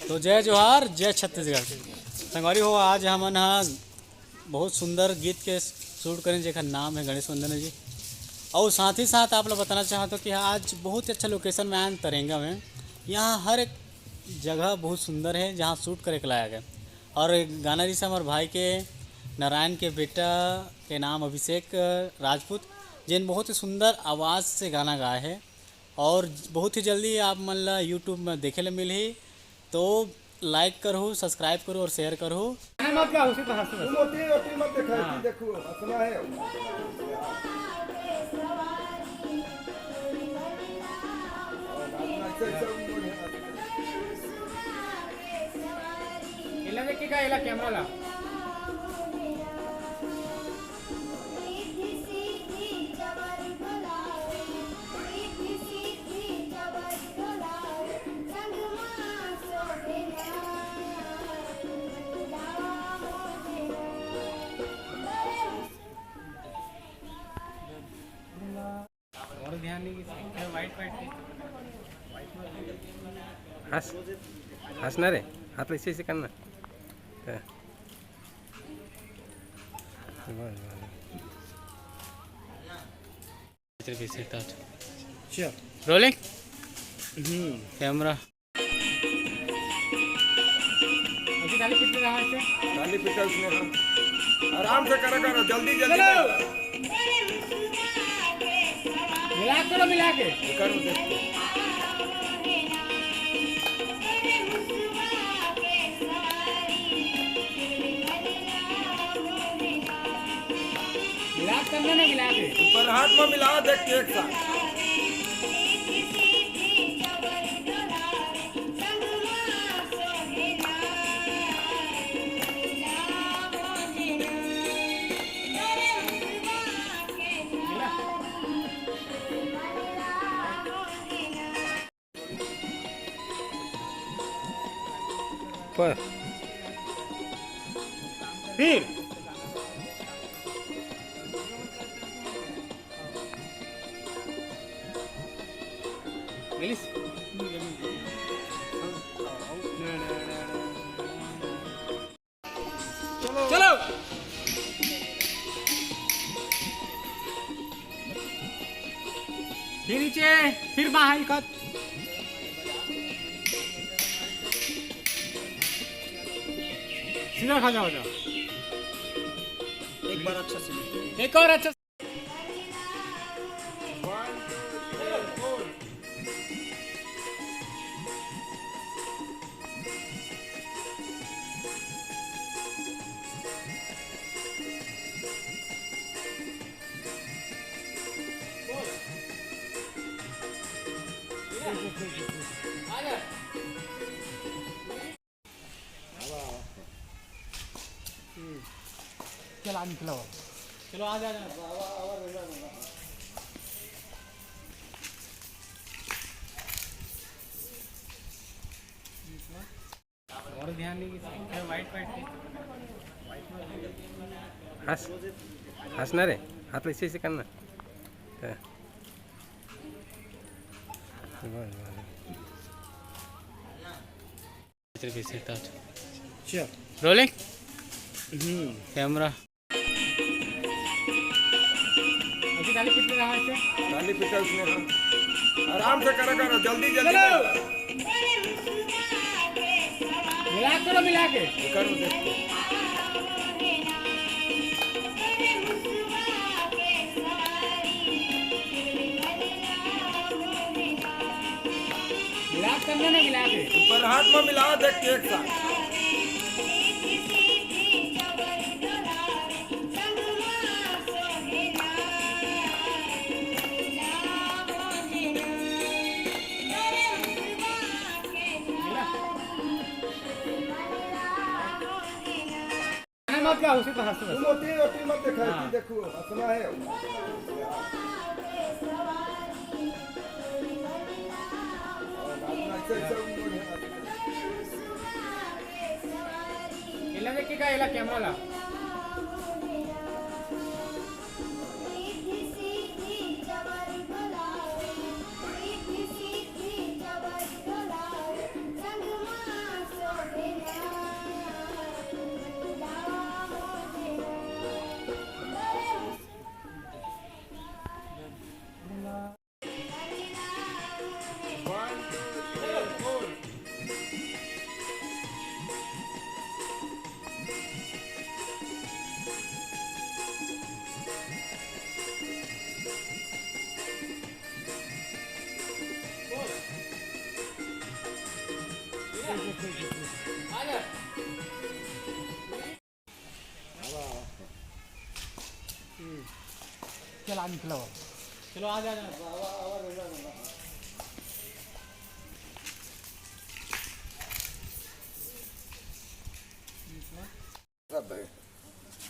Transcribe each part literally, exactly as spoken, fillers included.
तो जय जोहार, जय छत्तीसगढ़। संगवारी हो, आज हमन ह बहुत सुंदर गीत के शूट करें, जेकर नाम है गणेश वंदना जी। और साथ ही साथ आप लोग बताना चाहत हो कि आज बहुत ही अच्छा लोकेशन में आए हैं, तरेंगा में। यहाँ हर एक जगह बहुत सुंदर है, जहाँ शूट करे के लायक है। और गाना जैसे हमारे भाई के, नारायण के बेटा के नाम अभिषेक राजपूत, जिन बहुत ही सुंदर आवाज़ से गाना गाए है। और बहुत ही जल्दी आप मन ला YouTube में देखे ला मिलही। तो लाइक करहू, सब्सक्राइब करहू और शेयर करहू। मत गाओ, उसी तरह से बस। तुम ओटी ओटी मत देखा, हाँ। देखो, हंसना है। ये लगे कि का, ये ला कैमरा ला। और ध्यान नहीं, किसी व्हाइट व्हाइट। हंस, हंसना रे, हाथ ऐसे ऐसे करना। हाँ। बस, बस। चल। रोलिंग। हम्म। कैमरा। अभी खाली कितने रहा है? खाली पिटा उसने, हाँ। आराम से करा करो, जल्दी, जल्दी चलो। करो। मिला करो, मिला के। करो, देख। मिला करना ना, मिला के। ऊपर हाथ में मिला, देख के एक साथ। पर फिर मिलिस। चलो। फिर नीचे, फिर बाहर कत। सीधा खड़ा हो जाओ। एक बार अच्छा से। एक और अच्छा। चला निकलो। चलो, आ जा, आ जा। और ध्यान नहीं, किसी व्हाइट व्हाइट। हंस, हंसना रे, हाथ ऐसे ऐसे करना। हाँ। बस, बस। चल। रोलिंग। हम्म। कैमरा। अभी खाली कितने रहा है? खाली पिटा उसने, हाँ। आराम से करा करो, जल्दी, जल्दी चलो। करो। मिला करो, मिला के। करो, देख। मिला करना ना, मिला के। ऊपर हाथ में मिला, देख के एक साथ। मत गाओ, उसी तरह से बस। तुम ओटी, ओटी मत देखा, हाँ। देखो, हंसना है। ये लगे कि का, ये ला कैमरा ला। चला निकलो। चलो, आ जा, आ जा।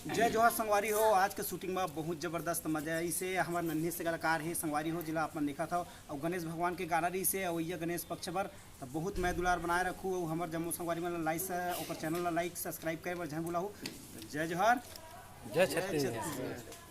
जय जोहार संगवारी हो। आज के शूटिंग में बहुत जबरदस्त मजा आइसे। हमर नन्हे से कलाकार हे संगवारी हो, जिला अपन देखत हव, अउ गणेश भगवान के गाना रहिसे अवइया गणेश पक्ष बर। त बहुत मया दुलार बनाए रखू, अउ हमर जम्मो संगवारी मन ला लाइक से, ओकर चैनल ला लाइक सब्सक्राइब करे बर झन भुलाहू। जय जोहार। जय छत्तीसगढ़।